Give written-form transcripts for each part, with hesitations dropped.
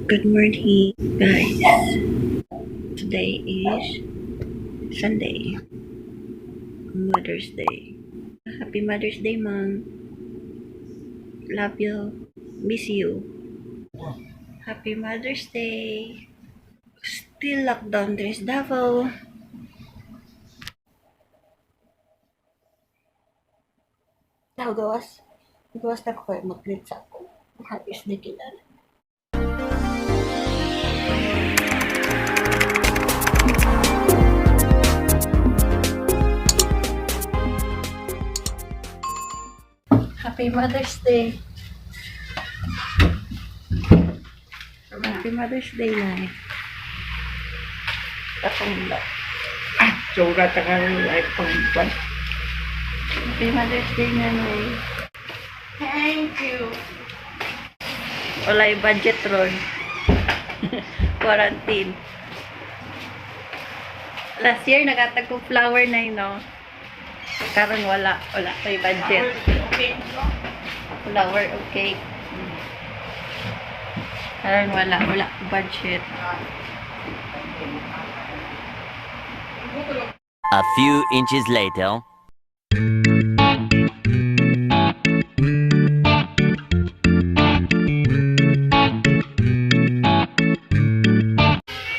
Good morning, guys. Today is Sunday, Mother's Day. Happy Mother's Day, Mom. Love you. Miss you. Happy Mother's Day. Still lockdown, there's Davao. Gawas. Gawas na ko kayo mag-greet sa ako. Happy Day kilala. Happy Mother's Day. Happy Mother's Day, Nay. Akong Surat ang ay pangpan. Happy Mother's Day, Nanay. Thank you. Walay budget ron. Quarantine. Last year, nagatag ko flower na yun, no? Karon wala. Wala. May budget. Okay. Flower, okay. Karon wala. Wala budget. A few inches later.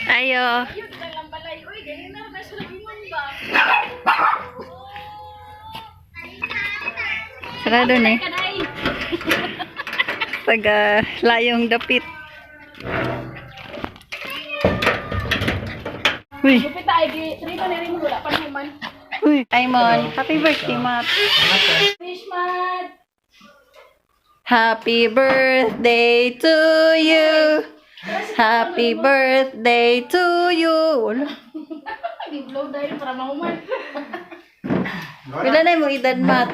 Ayo. Sarado na eh. Taga layong dapit. Uy. Uy. Aimon. Happy birthday, Mat. Happy birthday to you. Happy birthday to you. Wala. Blow dahil para mahuman. Pila na mo edad, Mat?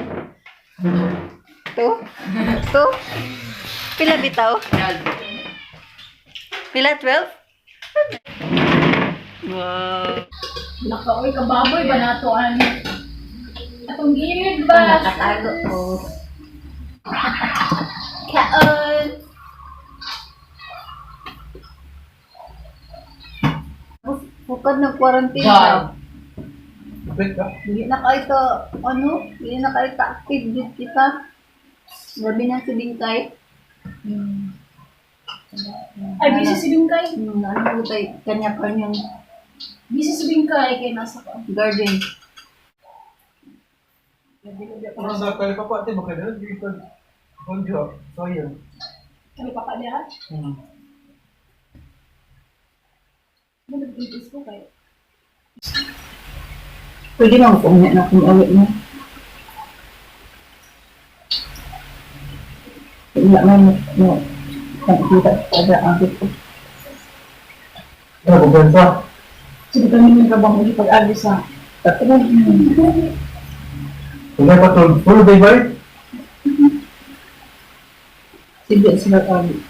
Two? Pila bitaw? Pila 12? Wow. Nakaoy ka baboy ba nato ani? Atong gilid ba? Nakatago ko. Kaon. Bukod ng quarantine God. ka. Hindi na kayo to, hindi na kayo ka-active dito kita. Grabe na si Bingkay. Ay, busy si Bingkay. Ano ko tayo, kanya-kanyang Busy si Bingkay kay nasa ko. garden. Orang sa kali papa ate bakal dia di konjo. Saya. Kami papa dia. Hmm. Mo nag-ibig ko kay. Pwede lang kung na kung awit mo. Wala man mo. Kung kita ada ang ko. Dah bukan sah. Sige kami ng kabang mo pag-alis sa. Tapos Sudah patut full day baik. sige sila kami.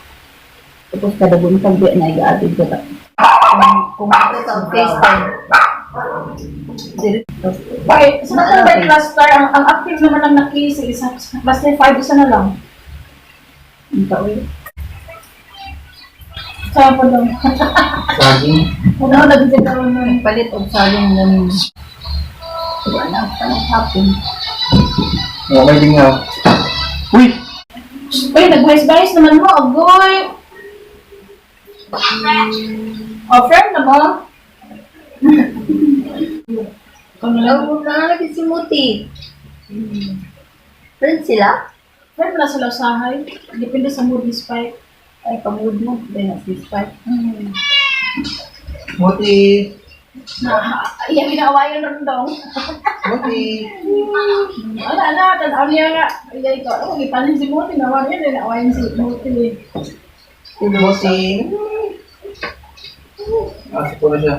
Tapos kada buntag di na i-add ko ta. Kung ako sa FaceTime. Okay, sa natin by cluster, ang active naman ng naki-case is cluster 5 isa na lang. Ang tawag. Saan po lang? Saging. Ano na din daw nun? Palit og saging namin. Wala na parang hapon. Oh, may tinggal. Uy. Uy, nag-wise-wise naman mo, agoy! Oh, friend na mo? Kung lang, Ang nakalagay si Muti. Friends sila? friend na sila usahay. Depende sa mood ni Spike. Ay, kamood mo. Dahil na si Spike. Muti. Iya, pinaawayan rin daw. Muti. Ala, tanaw niya nga. Iya, ito. Ako, ipanin si Muti. Nawan niya, pinaawayan si Muti. Muti. Asik ko na siya.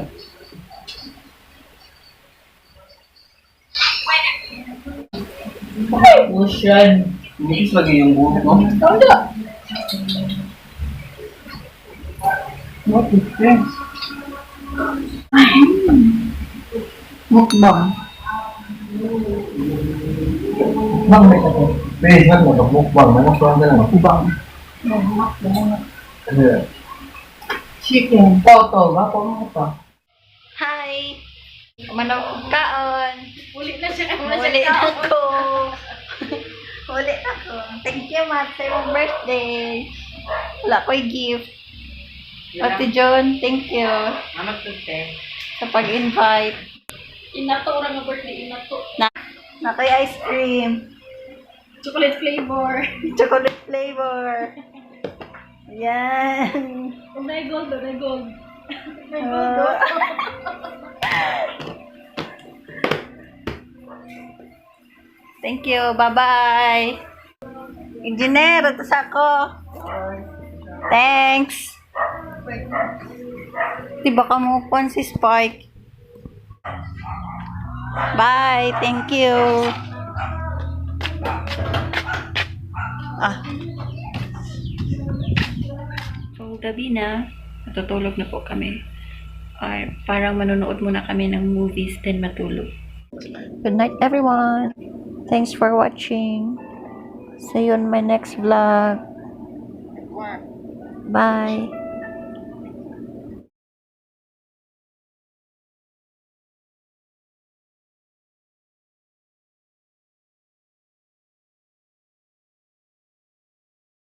Ocean. Nipis lagi yung buhok mo. Kau enggak? Muti, friends. Mukbang. Bang, may ako. Pwede, nag-mukbang. Mukbang. Ano Mukbang. Ano yan? Chicken. Toto, ako mo ito. Hi! Manong kaon. Uli na siya. Muli na ko. Muli na ko. Thank you, Matt, sa iyong birthday. Wala ko'y gift. Ate John, thank you Ano to, te? sa pag-invite. Inato, orang nga birthday, inato. Na ko'y ice cream. Chocolate flavor. Chocolate flavor. Yan. Unay gold, unay gold. Unay gold, Ah. Thank you. Bye-bye. Engineer, ito sa ako. Thanks. Diba ka mo po si Spike? Bye. Thank you. So, gabi na. Natutulog na po kami. Ay, parang manonood muna kami ng movies, then matulog. Good night, everyone. Thanks for watching. See you on my next vlog. Bye.